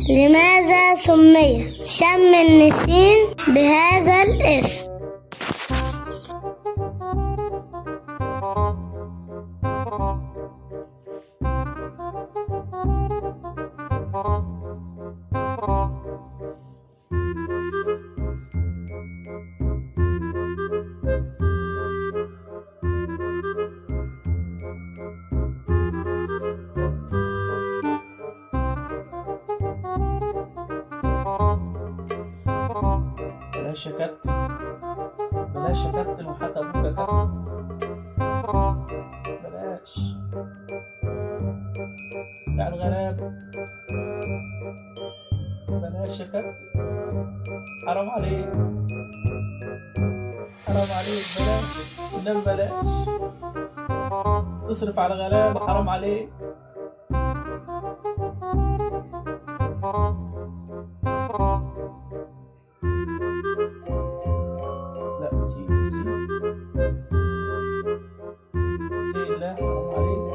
لماذا سمي شم النسيم بهذا الاسم؟ بلاش يا كابتن، بلاش يا كابتن، وحتى ابوك يا كابتن بلاش، بتاع الغلابة، بلاش يا كابتن، حرام عليك، حرام عليك، بلاش والنبي بلاش، تصرف على غلابة، حرام عليك. لا سيب سيب سيب، لا حرام عليك.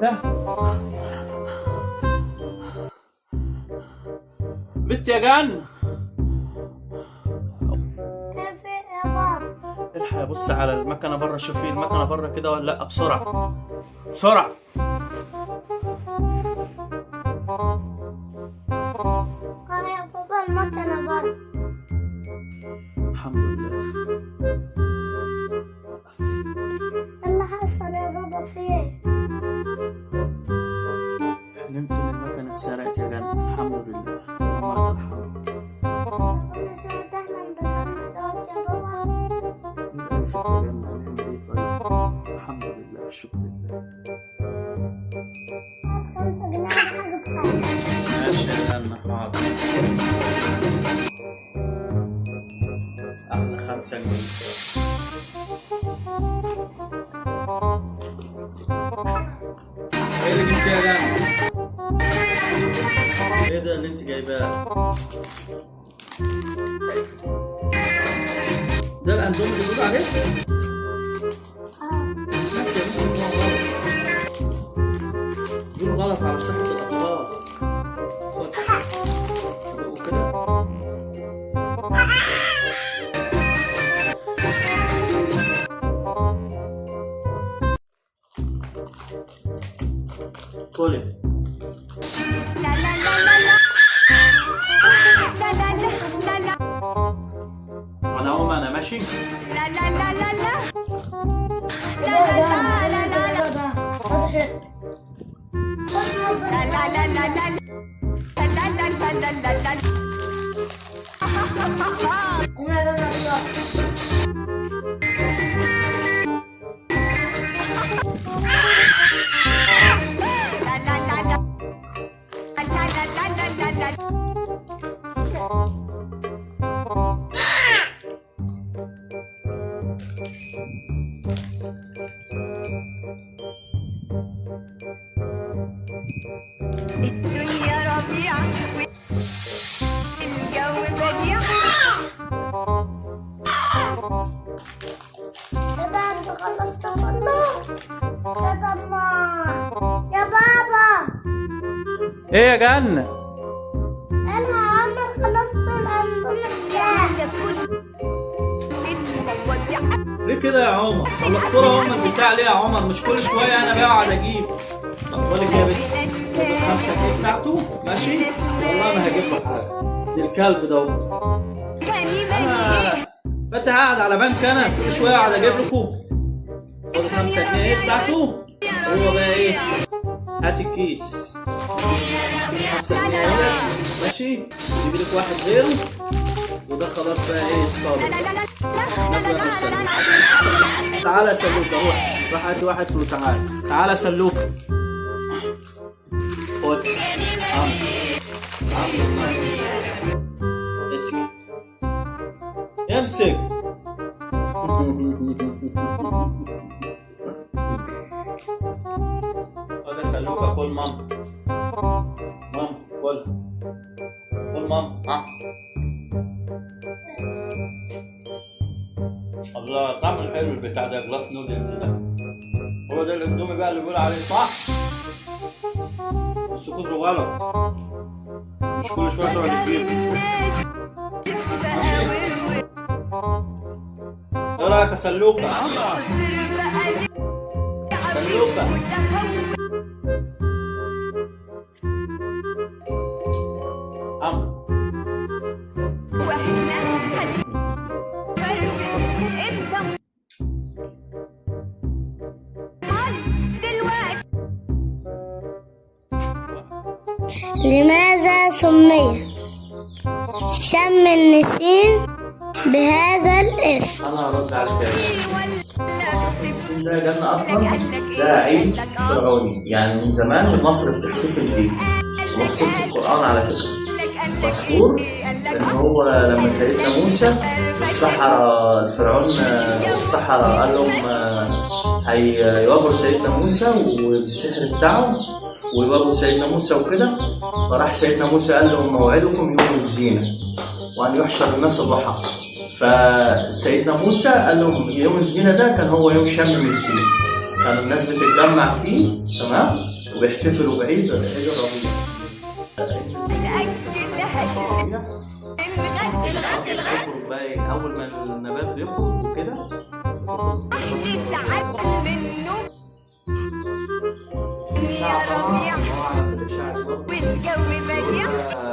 لا بنت يا جن، كيف يا بابا؟ الحق بص على المكنه بره، شوفي المكنه بره كده ولا لا، بسرعة بسرعة. قال يا بابا المكنة بره. الحمد لله. اللي حصل يا بابا فين؟ حلمت ان المكنه اتسرقت يا جن، الحمد لله، اللهم لك الحمد. كل شوية تحلم بالحلم دوت يا بابا. للاسف يا جن، هنعمل ايه طيب؟ الحمد لله والشكر لله. هات 5 جنيه حاجة بخمسة. ماشي يا جنة، حاضر. أحلى 5 جنيه. ايه اللي جبتيه يا جنة؟ ايه ده اللي انت جايباه؟ ده الاندومي اللي بيقولوا عليه؟ اه. سمعت يا بنتي ان هو غلط. بيقولوا غلط على صحة الأطفال. خد دوقوا كده. كلي. لا لا لا لا لا لا لا لا. انا اقوم، انا ماشي. لا لا لا لا لا. لا لا لا لا لا. لا لا لا لا لا لا لا لا لا. لا لا لا لا لا لا لا لا. الدنيا ربيع والجو بديع. بابا انت خلصت كله؟ يا طماع يا بابا. ايه يا جنة؟ انا عمر خلصت الاندومي بتاعي. كل المواضيع. ليه كده يا عمر؟ خلصت لها ام البتاع ليه يا عمر؟ مش كل شوية انا بقعد اجيب. طب بقول لك ايه يا بنت؟ خد ال5 جنيه بتاعته، ماشي؟ والله ما هجيب له حاجة. دي الكلب ده هو. انا فاتح قاعد على بنك، انا كل شوية اقعد اجيب لكم. خد ال5 جنيه بتاعته، هو بقى ايه؟ هات الكيس. 5 جنيه اهو، ماشي؟ جيب لك واحد غيره، وده خلاص بقى ايه اتصابت. ناكل انا وسلوكة. تعالى يا سلوكة، روح روح هات واحد وتعالى. تعالى يا سلوكة، خد. عم عم امسك امسك. خد يا سلوكة، كل ماما، ماما كل، كل ماما. ها. الله طعمه حلو البتاع ده، glass noodles ده. هو ده الاندومي بقى اللي بيقول عليه صح؟ بس كتره غلط، مش كل شوية تقعد تجيب. ماشي، ايه رايك يا سلوكه؟ سلوكه أم. لماذا سمي شم النسيم بهذا الاسم؟ انا هرد عليك يا باشا. ده جنة اصلا، ده عيد فرعوني يعني من زمان ومصر بتحتفل بيه، ومذكور في القران على فكرة. مذكور ان هو لما سيدنا موسى والسحرة الفرعون والسحرة قال لهم هيواجهوا سيدنا موسى وبالسحر بتاعه ويواجهوا سيدنا موسى وكده، فراح سيدنا موسى قال لهم موعدكم يوم الزينة وأن يحشر الناس ضحى. فسيدنا موسى قال لهم يوم الزينة ده كان هو يوم شم النسيم، كان الناس بتتجمع فيه، تمام، وبيحتفلوا بعيد عيد الربيع. بيخرج بقى إيه؟ اول ما النبات بيخرج وكده في اشاعة طبعا، الله اعلم بالاشاعه دي برضه،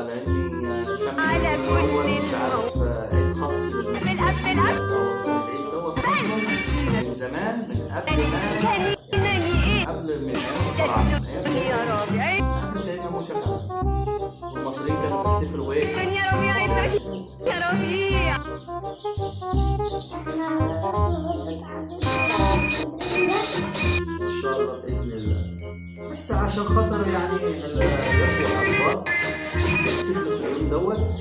لان شم النسيم هو مش عارف عيد خاص بالمسيحيين، العيد دوت اصلا من زمان، من قبل ما قبل من ايام الفراعنة، ايام سيدنا موسى، قبل سيدنا موسى كمان، والمصريين كانوا بيحتفلوا ايه؟ ان شاء الله باذن الله، بس عشان خاطر يعني الاخوة الاقباط بيحتفلوا في اليوم دوت،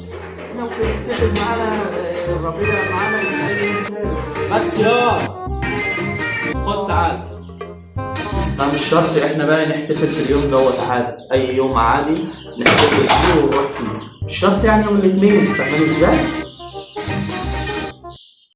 ممكن يحتفل معانا الربيع معانا اي يوم تاني. بس يا خد تعال، فمش شرط احنا بقى نحتفل في اليوم دوت عادي، اي يوم عادي نحتفل فيه ونروح فيه، مش شرط يعني يوم الاثنين، فاهمين ازاي؟